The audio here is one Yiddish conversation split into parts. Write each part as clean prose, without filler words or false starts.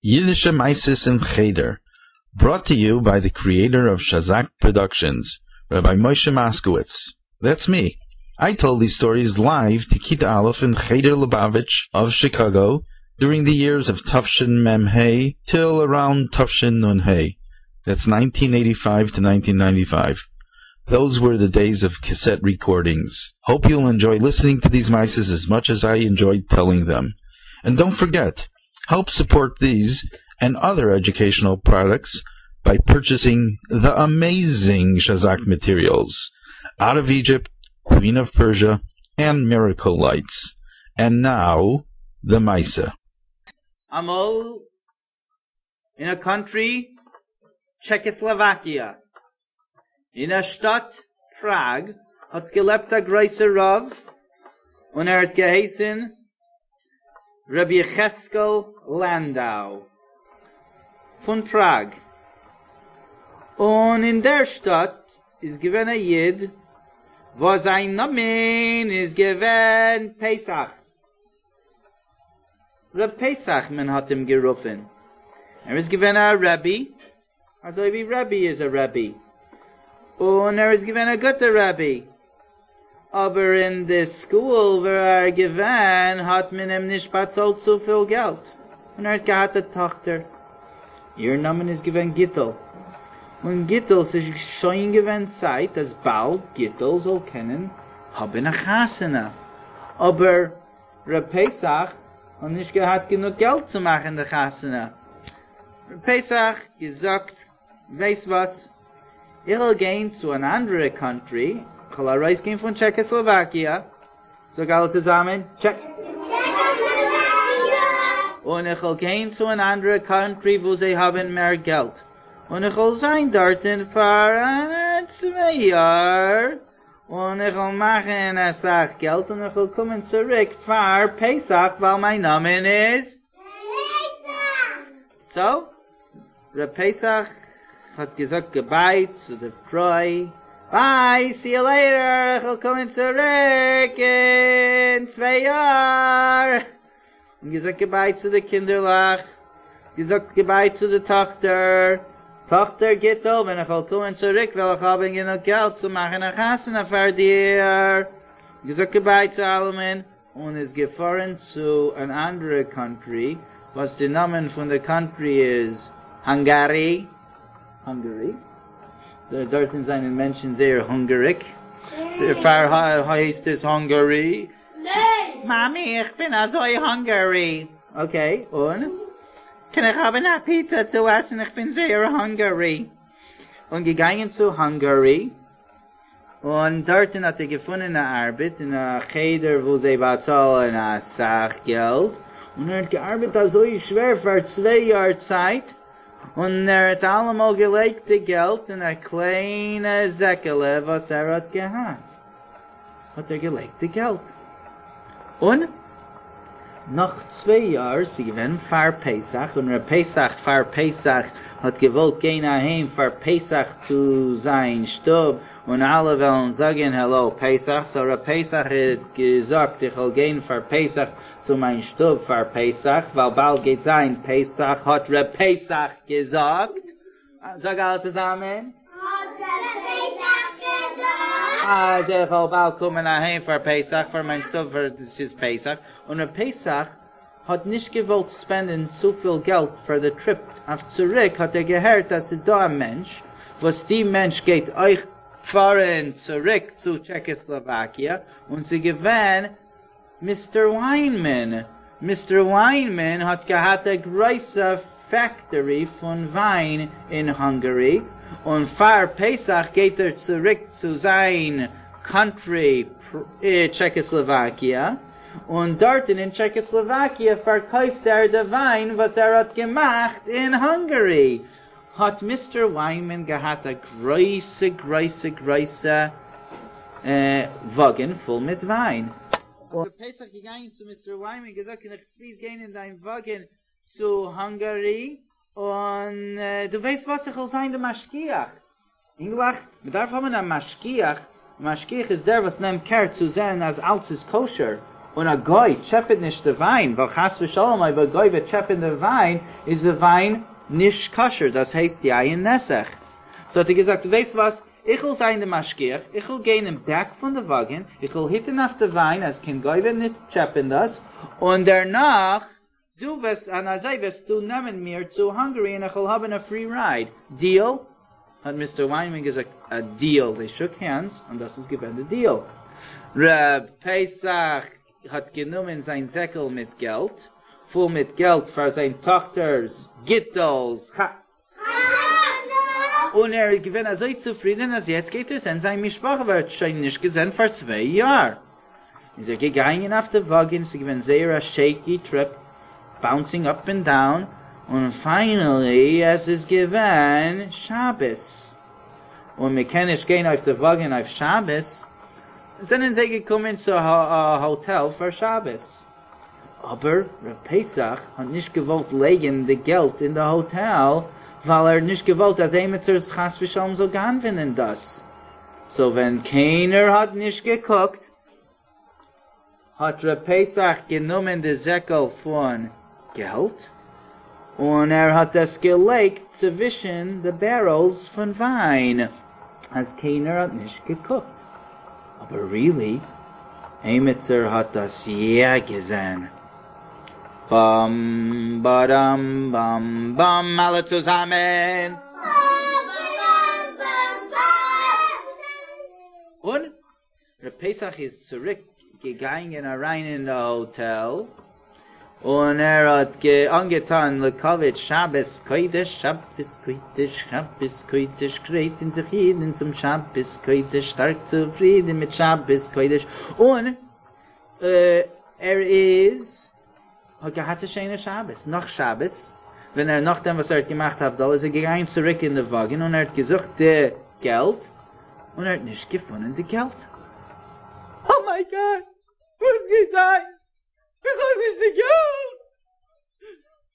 Yiddishe Meises in Cheder, brought to you by the creator of Shazak Productions, Rabbi Moshe Moskowitz. That's me. I told these stories live to Kita Aleph in Cheder Lubavitch of Chicago during the years of Tufshin Mem Hey till around Tufshin Nun Hey. That's 1985 to 1995. Those were the days of cassette recordings. Hope you'll enjoy listening to these mices as much as I enjoyed telling them. And don't forget, help support these and other educational products by purchasing the amazing Shazak materials, Out of Egypt, Queen of Persia, and Miracle Lights. And now, the Misa. Amol in a country, Czechoslovakia, אין א שטאט פראג האט געלעבט א גרויסער רב און ער האט געהייסן רבי יחזקאל לאנדאו פון פראג, און אין דער שטאט איז געווען א איד וואס זיין נאמען איז געווען פסח. ר' פסח מען האט אים גערופן, ער איז געווען א רבי, אזוי ווי רבי איז א רבי, און ער איז געווען א גוטע רבי, אבער אין די סקול ווער ער געווען האט מען אים נישט באצאלט צופיל געלט, און ער האט געהאט א טאכטער, איר נאמען איז געווען גיטל, און גיטל ס'איז שוין געווען צייט אז באלד גיטל זאל קענען האבן א חתונה, אבער ר' פסח האט נישט געהאט גענוג געלט צו מאכן די חתונה. ר' פסח געזאגט, ווייסט וואס, איך וועל גיין צו אן אנדערע קאנטרי, איך וועל ארויסגיין פון טשעקאסלאוואקיע, זאג אלע צוזאמען, און איך וועל גיין צו אן אנדערע קאנטרי וואו זיי האבן מער געלט, און איך וועל זיין דארטן פאר צוויי יאר, און איך וועל מאכן אסאך געלט און איך וועל קומען צוריק פאר פסח ווייל מיין נאמען איז פסח! סאו, ר' פסח האט געזאגט גודביי צו די פרוי, ביי, סי יו לעיטער, איך וועל קומען צוריק אין צוויי יאר! און געזאגט גודביי צו די קינדערלעך, געזאגט גודביי צו די טאכטער, טאכטער גיטל, ווען איך וועל קומען צוריק וועל איך האבן גענוג געלט צו מאכן א חתונה פאר דיר, געזאגט גודביי צו אלעמען, און איז געפארן צו אן אנדערע קאנטרי, וואס די נאמען פון די קאנטרי איז האנגארי, Hungary, דארטן זענען מענטשן זייער הונגעריג, דערפאר הייסט עס האנגארי. מאמי איך בין אזוי האנגערי. אקעי, און? קען איך האבן א פיצא צו עסן איך בין זייער האנגערי. און געגאנגען צו האנגערי, און דארטן האט ער געפונען א ארבעט אין א חדר וואו זיי באצאלן אסאך געלט, און ער האט געארבעט אזוי שווער פאר צוויי יאר צייט, און ער האט אלעמאל געלייגט די געלט אין א קליינע זעקעלע וואס ער האט געהאט. האט ער געלייגט די געלט, און נאך צוויי יאר, ס'איז געווען פאר פסח, און ר' פסח פאר פסח האט געוואלט גיין אהיים פאר פסח צו זיין שטוב, און אלע וועלן זאגען העלאו פסח, סאו ר' פסח האט געזאגט איך וועל גיין פאר פסח צו מיין שטוב פאר פסח, ווייל באלד גייט זיין פסח האט ר' פסח געזאגט. זאג אלע צוזאמען. האט ר' פסח געזאגט. אז איך וועל באלד קומען אהיים פאר פסח, פאר מיין שטוב פאר ס'איז פסח, און ר' פסח האט נישט געוואלט ספענדען צופיל געלט פאר די טריפ אויף צוריק, האט ער געהערט אז ס'איז דא א מענטש וואס די מענטש גייט אויך פארן צוריק צו טשעקעסלאוואקיע, און ס'איז געווען מיסטער וויינמאן, מיסטער וויינמאן האט געהאט א גרויסע פעקטארי פון וויין אין האנגערי, און פאר פסח גייט ער צוריק צו זיין קאנטרי טשעקאסלאוואקיע, און דארטן אין טשעקאסלאוואקיע פארקויפט ער די וויין וואס ער האט געמאכט אין האנגערי. האט מיסטער וויינמאן געהאט א גרויסע גרויסע גרויסע וואגן פול מיט וויין. און ר' פסח געגאנגען צו מיסטער וויינמאן געזאגט קען איך פליז גיין אין דיין וואגן צו האנגארי און דו ווייסט וואס איך וועל זיין די משגיח. אינגלעך, מען דארף האבן א משגיח, משגיח איז דער וואס נעמט קער צו זען אז אלץ איז כשר. און א גוי טשעפעט נישט די וויין, ווייל חס ושלום אויב א גוי וועט טשעפען די וויין איז די וויין נישט כשר, דאס הייסט יין נסך. סאו האט ער געזאגט, ווייסט וואס, איך וועל זיין די משגיח, איך וועל גיין אין בעק פון די וואגען, איך וועל היטען אויף די וויין אז קיין גוי וועט נישט טשעפען דאס, און דערנאך דו וועסט, און אזוי וועסטו נעמען מיר צו האנגערי און איך וועל האבען א פרי רייד, דיעל? האט מיסטער וויינמאן געזאגט, א דיעל, זיי שוק הענדס און דאס איז געווען די דיעל. ר' פסח האט גענומען זיין זעקל מיט געלט, פול מיט געלט פאר זיין טאכטער'ס גיטל'ס ח. און ער איז געווען אזוי צופרידען אז יעצט גייט ער זען זיין משפחה וואס ער האט שוין נישט געזען פאר צוויי יאר. איז ער געגאנגען אויף די וואגען, ס'איז געווען זייער א שעיקי טריפ, באונסינג אפ ענד דאון, און פיינעלי עס איז געווען שבת, און מען קען נישט גיין אויף די וואגען אויף שבת, זענען זיי געקומען צו א האטעל פאר שבת. אבער ר' פסח האט נישט געוואלט לייגען די געלט אין די האטעל ווייל ער האט נישט געוואלט אז עימיצער חס ושלום זאל גנב'נען דאס, סאו ווען קיינער האט נישט געקוקט האט ר' פסח גענומען די זעקל פון געלט און ער האט עס געלייגט צווישען די בערעלס פון וויין אז קיינער האט נישט געקוקט. אבער רילי? עימיצער האט דאס יא געזען. באם באדאם באם באם אלע צוזאמען! און ר' פסח איז צוריק געגאנגען אריין אין די האטעל, און ער האט אנגעטאן לכבוד שבת קודש, שבת קודש, שבת קודש, גרייטן זיך אידן צום שבת קודש, שטארק צופרידן מיט שבת קודש, און ער איז האט געהאט א שיינע שבת, נאך שבת, ווען ער נאכדעם וואס ער האט געמאכט הבדלה איז ער געגאנגען צוריק אין די וואגן און ער האט געזוכט די געלט, און ער האט נישט געפונען די געלט. Oh my God! וואס גייט זיין? איך האב נישט די געלט!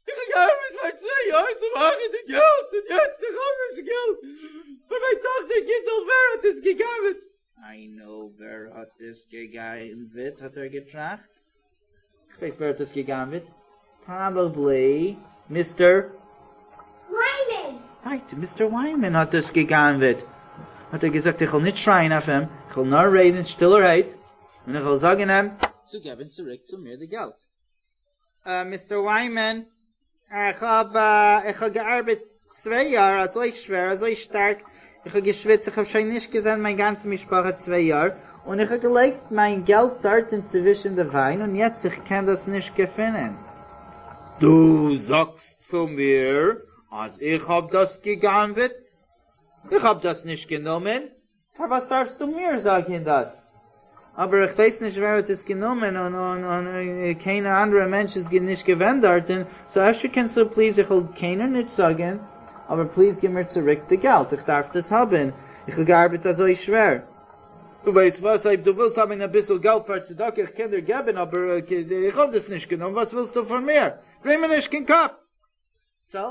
איך האב געארבעט פאר צוויי יאר צו מאכן די געלט און יעצט איך האב נישט די געלט פאר מיין טאכטער גיטל ווער האט עס געגנב'עט? I know ווער האט עס געגנב'עט האט ער געטראכט, איך ווייס ווער האט עס געגנב'עט, פראבעבלי מיסטער וויינמאן. רייט, מיסטער וויינמאן האט עס געגנב'עט האט ער געזאגט, איך וועל נישט שרייען אויף אים, איך וועל נאר רעדן שטילערהייט און איך וועל זאגן אים צו געבן צוריק צו מיר די געלט. מיסטער וויינמאן, איך האב איך האב געארבעט צוויי יאר אזוי שווער אזוי שטארק, איך האב געשוויצט, איך האב שוין נישט געזען מיין גאנצע משפחה צוויי יאר, און איך האב געלייגט מיין געלט דארט אינצווישן די וויין, און יעצט איך קען דאס נישט געפינען. דו זאגסט צו מיר אז איך האב דאס גע'גנב'עט? איך האב דאס נישט גענומען, פארוואס דארפסטו מיר זאגן דאס? אבער איך ווייס נישט ווער האט עס גענומען און און און קיין אנדערע מענטש איז נישט געווען דארטן, סאו אפשר קענסטו פליז, איך וועל קיינער נישט זאגן, אבער פליז גיב מיר צוריק די געלט, איך דארף דאס האבן, איך האב געארבעט אזוי שווער. דו ווייסט וואס, אויב דו ווילסט האבן אביסל געלט פאר צדקה, איך קען דיר געבן, אבער איך האב דאס נישט גענומען, וואס ווילסטו פון מיר? דריי מיר נישט קיין קאפ! סאו,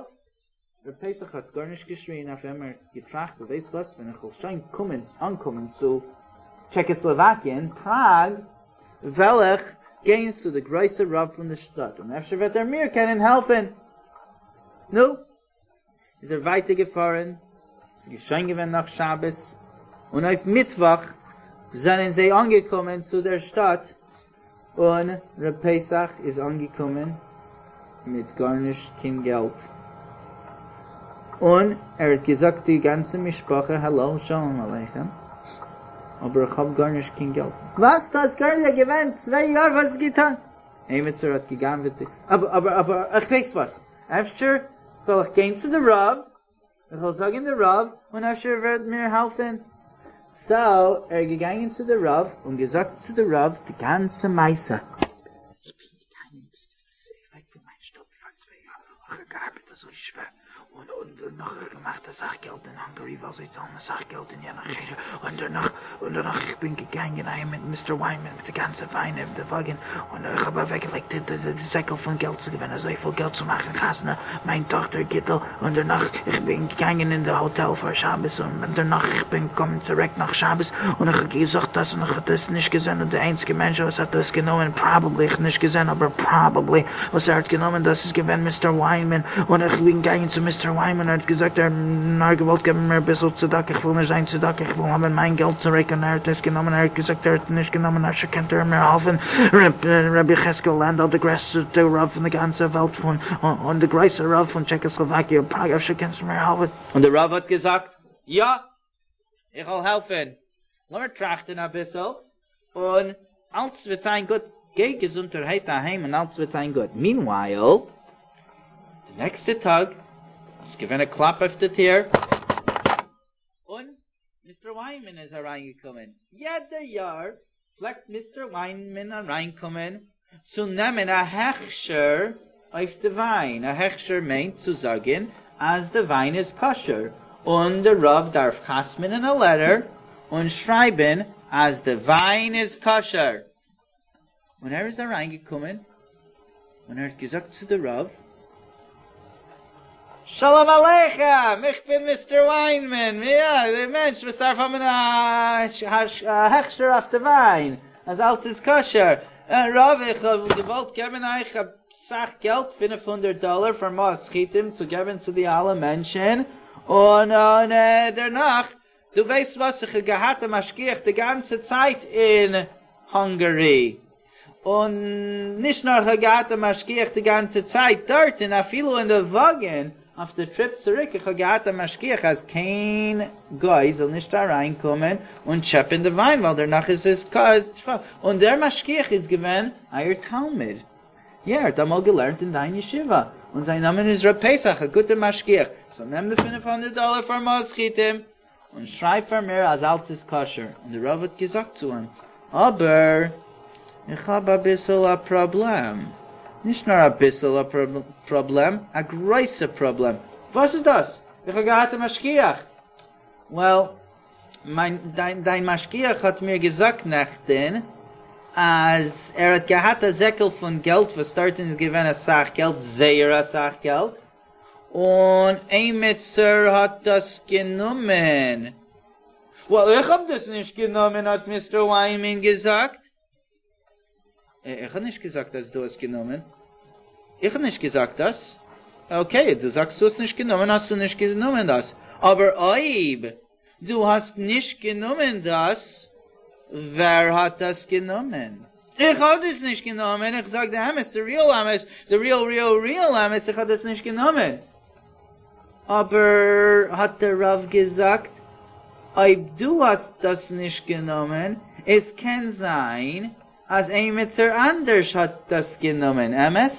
ר' פסח האט גארנישט געשריען אויף אים, ער האט געטראכט, דו ווייסט וואס, ווען איך וועל שוין קומען, אנקומען צו טשעקאסלאוואקיע אין פראג, וועל איך גיין צו די גרויסע רב פון די שטאט, און אפשר וועט ער מיר קענען העלפן. נו, איז ער ווייטער געפארן, ס'איז שוין געווען נאך שבת, און אויף מיטוואך זענען זיי אנגעקומען צו דער שטאט, און ר' פסח איז אנגעקומען מיט גארנישט קיין געלט, און ער האט געזאגט די גאנצע משפחה האלא שלום עליכם, אבער איך האב גארנישט קיין געלט. וואס? דו האסט גארנישט געווען צוויי יאר וואס איז געטאן? עימיצער האט גע'גנב'עט די. אבער אבער אבער איך ווייס וואס, אפשר זאל איך גיין צו די רב איך וועל זאגען די רב און אפשר ער וועט מיר העלפען. סאו ער איז געגאנגען צו די רב און געזאגט צו די רב די גאנצע מעשה. איך בין געגאנגען אוועק פון מיין שטוב פאר צוויי יאר, איך האב געארבעט. געארבעט אזוי שווער, און און דערנאך איך געמאכט אסאך געלט אין האנגערי ווייל זיי צאלן אסאך געלט אין יענע חדר, און דערנאך און דערנאך איך בין געגאנגען אהיים מיט מיסטער וויינמאן מיט די גאנצע וויין אויף די וואגען, און איך האב אוועקגעלייגט די די זעקל פון געלט, ס'איז געווען אזויפיל געלט צו מאכן חתונה מיין טאכטער גיטל, און דערנאך איך בין געגאנגען אין די האטעל פאר שבת, און דערנאך איך בין געקומען צוריק נאך שבת, און איך האב געזוכט דאס און איך האב דאס נישט געזען, און די איינציגע מענטש וואס האט דאס גענומען, פראבעבלי, איך האב נישט געזען אבער פראבעבלי, וואס ער האט גענומען דאס איז געווען מיסטער וויינמאן, און איך בין געגאנגען צו מיסטער וויינמאן ער האט געזאגט ער האט נאר געוואלט געבן מיר אביסל צדקה איך וויל נישט זיין צדקה איך וויל האבן מיין געלט צוריק און ער האט עס גענומען ער האט געזאגט ער האט נישט גענומען אפשר קענט איר מיר העלפן רבי יחזקאל לאנדא די גרעסטע רב פון די גאנצע וועלט פון און די גרויסע רב פון טשעכאסלאוואקיע פראג אפשר קענסטו מיר העלפן. און די רב האט געזאגט יא איך וועל העלפן, לאמיר טראכטן אביסל און אלץ וועט זיין גוט, גיי געזונטערהייט אהיים און אלץ וועט זיין גוט, מינווייל די נעקסטע טאג איז געווען א קלאפ אויף די טיר און מיסטער וויינמאן איז אריינגעקומען, יעדע יאר פלעגט מיסטער וויינמאן אריינקומען צו נעמען א הכשר אויף די וויין, א הכשר מיינט צו זאגן אז די וויין איז כשר, און די רב דארף חתמ'נען א לעטער און שרייבן אז די וויין איז כשר, און ער איז אריינגעקומען און ער האט געזאגט צו די רב, שלום עליכם, איך בין מיסטער וויינמאן, יא, דער מענטש וואס דארף האבן א הכשר אויף די וויין, אז אלץ איז כשר. רב, איך האב געוואלט געבן אייך אסאך געלט, 500 דאלער פאר מעות חיטים צו געבן צו די אלע מענטשן, און דערנאך, דו ווייסט וואס, איך האב געהאט א משגיח די גאנצע צייט אין האנגערי, און נישט נאר איך האב געהאט א משגיח די גאנצע צייט דארט, און אפילו אין די וואגן אויף די טריפ צוריק, איך האב געהאט א משגיח אז קיין גוי זאל נישט אריין קומען און טשעפען די וויין ווייל דערנאך איז עס און דער משגיח איז געווען אייער תלמיד, יא ער האט אמאל געלערנט אין דיין ישיבה, און זיין נאמען איז ר' פסח, א גוטער משגיח, סאו נעם די 500 דאלער פאר מעות חיטים און שרייב פאר מיר אז אלץ איז כשר, און די רב האט געזאגט צו אים, אבער איך האב אביסל א פראבלעם, נישט נאר אביסל א פראבלעם, א גרויסע פראבלעם, וואס איז דאס? איך האב געהאט א משגיח, וועל, מיין, דיין, דיין משגיח האט מיר געזאגט נעכטן אז ער האט געהאט א זעקל פון געלט וואס דארטן איז געווען אסאך געלט, זייער אסאך געלט, און עימיצער האט דאס גענומען. וועל, איך האב דאס נישט גענומען האט מיסטער וויינמאן געזאגט. איך האב נישט געזאגט אז דו האסט גענומען. איך האב נישט געזאגט דאס. אקעי, דו זאגסט דו האסט נישט גענומען, האסטו נישט גענומען דאס. אבער אויב דו האסט נישט גענומען דאס, ווער האט דאס גענומען? איך האב דאס נישט גענומען, איך זאג די אמת, די ריעל אמת, די ריעל ריעל ריעל אמת, איך האב דאס נישט גענומען. אבער האט דער רב געזאגט, אויב דו האסט דאס נישט גענומען, עס קען זיין אז עימיצער אנדערש האט דאס גענומען, אמת?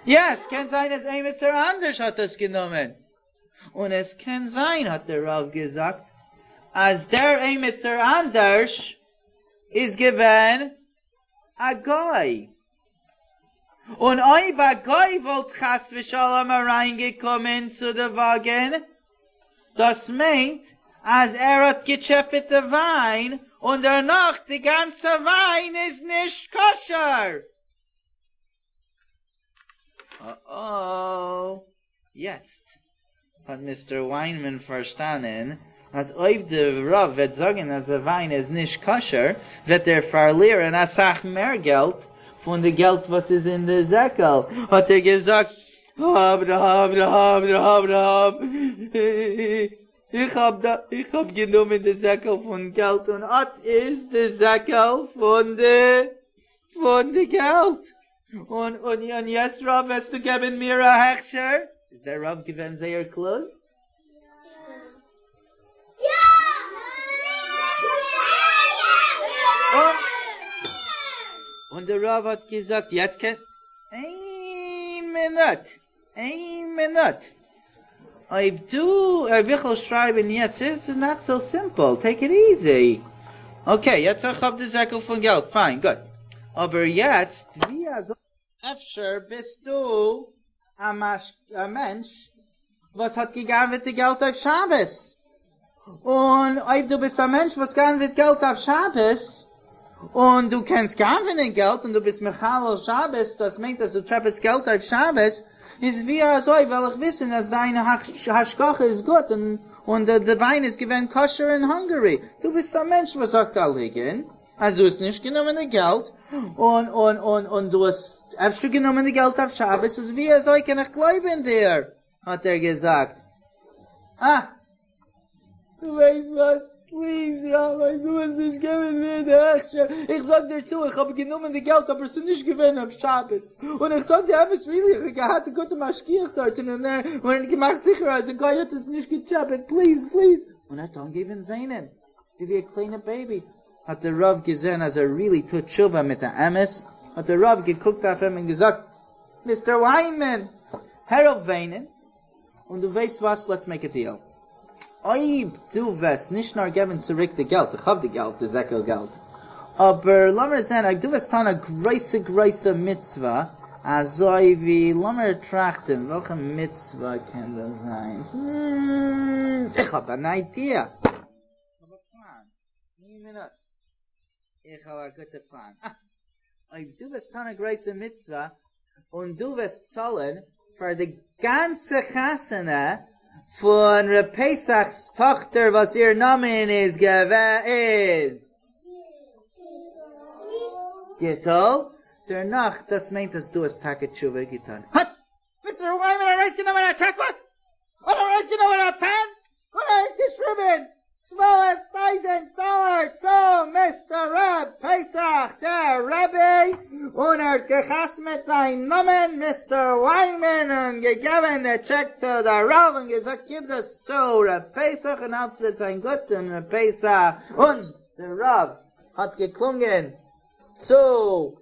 יא, עס קען זיין אז עימיצער אנדערש האט דאס גענומען. און עס קען זיין, האט דער רב געזאגט, אז דער עימיצער אנדערש איז געווען א גוי. און אויב א גוי וואלט חס ושלום אריינגעקומען צו די וואגן, דאס מיינט אז ער האט געטשעפעט די וויין, און דערנאך די גאנצע וויין איז נישט כשר. אה-או, יעצט האט מיסטער וויינמאן פארשטאנען אז אויב די רב וועט זאגן אז די וויין איז נישט כשר וועט ער פארלירן אסאך מער געלט פון די געלט וואס איז אין די זעקל, האט ער געזאגט, רב רב רב רב רב, איך האב דא, איך האב גענומען די זעקל פון געלט און אט איז די זעקל פון די פון די געלט, און און און יעצט רב וועסטו געבן מיר א הכשר? איז דער רב געווען זייער קלוג? און דער רב האט געזאגט יעצט קען איין מינוט איין מינוט אויב דו אויב איך וועל שרייבן יעצט איטס נאט סאו סימפל טעיק איט איזי אקעי יעצט איך האב די זעקל פון געלט פיין גוט אבער יעצט ווי אזוי אפשר ביסטו א מענטש. וואס האט גע'גנב'עט די געלט אויף שבת, און אויב דו ביסט א מענטש וואס גנב'עט געלט אויף שבת, און דו קענסט גנב'ענען געלט און דו ביסט מחלל שבת, דאס מיינט אז דו טשעפעסט געלט אויף שבת, איז ווי אזוי וועל איך וויסן אז דיין השגחה איז גוט און די וויין איז געווען כשר אין האנגערי? דו ביסט א מענטש וואס זאגט א ליגן אז דו האסט נישט גענומען די געלט, און און און און דו האסט אפשר גענומען די געלט אויף שבת, איז ווי אזוי קען איך גלויבען דיר? האט ער געזאגט, אה! דו ווייסט וואס, פליז ראביי, דו מוזט נישט געבן מיר די הכשר, איך זאג דיר צו, איך האב גענומען די געלט אבער ס'איז נישט געווען אויף שבת, און איך זאג די אמת רילי, איך האב געהאט א גוטע משגיח דארט און ער האט געמאכט זיכער אז א גוי האט עס נישט געטשעפעט, פליז פליז, און ער האט אנגעהויבן וויינען, אזוי ווי א קליינע בעיבי, האט דער רב געזען אז ער רילי טוט תשובה מיט א אמת, האט דער רב געקוקט אויף אים און געזאגט, מיסטער וויינמאן, הער אויף וויינען, און דו ווייסט וואס, לעטס מעיק א דיעל, אויב דו וועסט נישט נאר געבן צוריק די געלט, איך האב די געלט, די זעקל געלט, אבער לאמיר זען אויב דו וועסט טון א גרויסע גרויסע מצוה, אזוי ווי, לאמיר טראכטן, וועלכע מצוה קען דאס זיין, הממ, איך האב אן איידיע, איך האב א פלאן, איין מינוט, איך האב א גוטע פלאן, אה! אויב דו וועסט טון א גרויסע מצוה און דו וועסט צאלן פאר די גאנצע חתונה פון ר' פסח'ס טאכטער וואס איר נאמען איז געווע איז גיטל, דערנאך דאס מיינט אז דו האסט טאקע תשובה געטון. האט מיסטער וויינמאן ארויסגענומען א טשעקבוק און ארויסגענומען א פען און ער האט געשריבען 12 טויזענט דאלער צו מיסטער ר' פסח דער רבי און ער האט געחתמעט זיין נאמען מיסטער וויינמאן און געגעבען די טשעק צו דער רב און געזאגט גיב דאס צו ר' פסח און אלץ וועט זיין גוט און ר' פסח און דער רב האט געקלונגען צו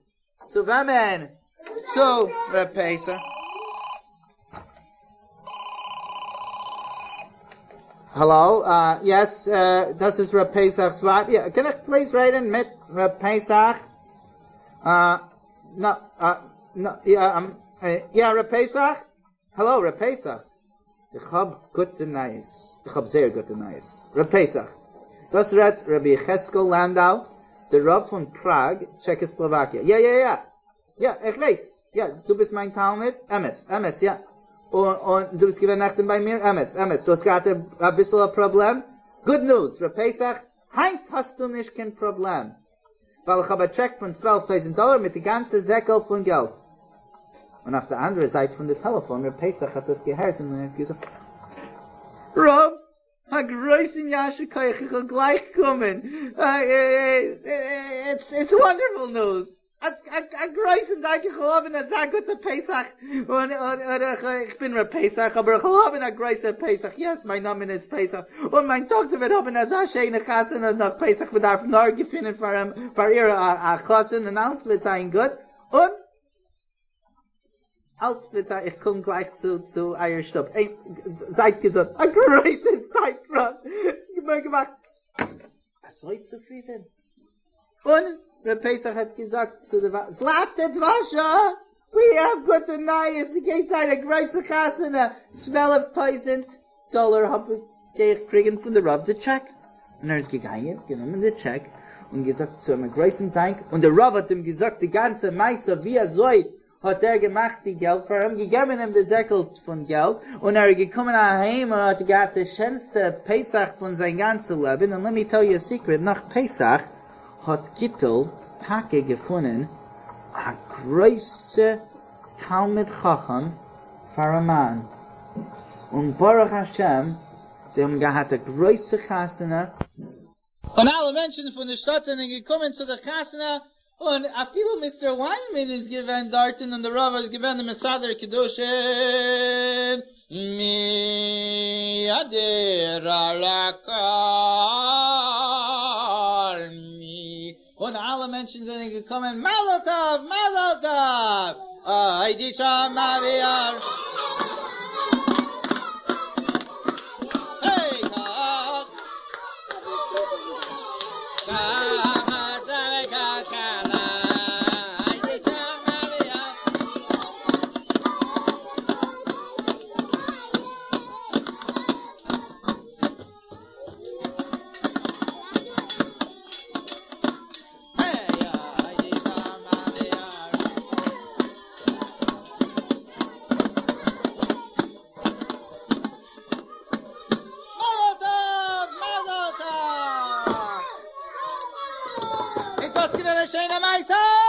צו וועמען? צו ר' פסח. האלא, יעס, דאס איז ר' פסח'ס ווייב, יא, קען איך פליז רעדן מיט ר' פסח? נא, נא, יא, ר' פסח? האלא, ר' פסח? איך האב גוטע נייעס, איך האב זייער גוטע נייעס, ר' פסח, דאס רעדט רבי יחזקאל לאנדאו, דער רב פון פראג, טשעכאסלאוואקיע, יא יא יא, יא, איך ווייס, יא, דו ביסט מיין תלמיד, אמת, אמת, יא, און און דו ביסט געווען נעכטן ביי מיר, אמת, אמת, דו האסט געהאט אביסל א פראבלעם, גוד ניוז, ר' פסח, היינט האסטו נישט קיין פראבלעם, ווייל איך האב א טשעק פון 12 טויזנט דאלער מיט די גאנצע זעקל פון געלט. און אויף די אנדערע זייט פון די טעלעפאן ר' פסח האט דאס געהערט און ער האט געזאגט, רב, א גרויסן יישר כח, איך וועל גלייך קומען, איטס וואנדערפול ניוז, א גרויסן דאנק, איך וועל האבן אזא גוטע פסח, און איך בין ר' פסח, אבער איך וועל האבן א גרויסע פסח, יעס, מיין נאמען איז פסח, און מיין טאכטער וועט האבן אזא שיינע חתונה נאך פסח, מען דארף נאר געפינען פאר איר א חתן און אלס וועט זיין גוט, און אלץ וועט זיין, איך קום גלייך צו צו אייער שטוב, זייט געזונט, א גרויסן דאנק רב, עס האט מיר געמאכט אזוי צופרידען. און ר' פסח האט געזאגט צו די ווייב, זלאטע דוואשע, ווי האוו גוטע נייעס, ס'גייט זיין א גרויסע חתונה, 12 טויזענט דאלער האב איך, גיי איך קריגן פון די רב די טשעק. און ער איז געגאנגען, גענומען די טשעק, און געזאגט צו אים א גרויסן דאנק, און די רב האט אים געזאגט די גאנצע מעשה ווי אזוי האט ער געמאכט די געלט פאר אים, געגעבן אים די זעקל פון געלט, און ער איז געקומען אהיים און האט געהאט די שענסטע פסח פון זיין גאנצע לעבן, און לעט מי טעל יו א סיקרעט, נאך פסח האט גיטל טאקע געפונען א גרויסע תלמיד חכם פאר א מאן, און ברוך השם זיי האבן געהאט א גרויסע חתונה, און אלע מענטשן פון די שטאט זענען געקומען צו די חתונה, און אפילו מיסטער וויינמאן איז געווען דארטן, און די רב איז געווען די מסדר קידושין, מי אדיר על הכרמי, און אלע מענטשן זענען געקומען מזל טוב! מזל טוב! אוי די שמערי שיינע מעשה!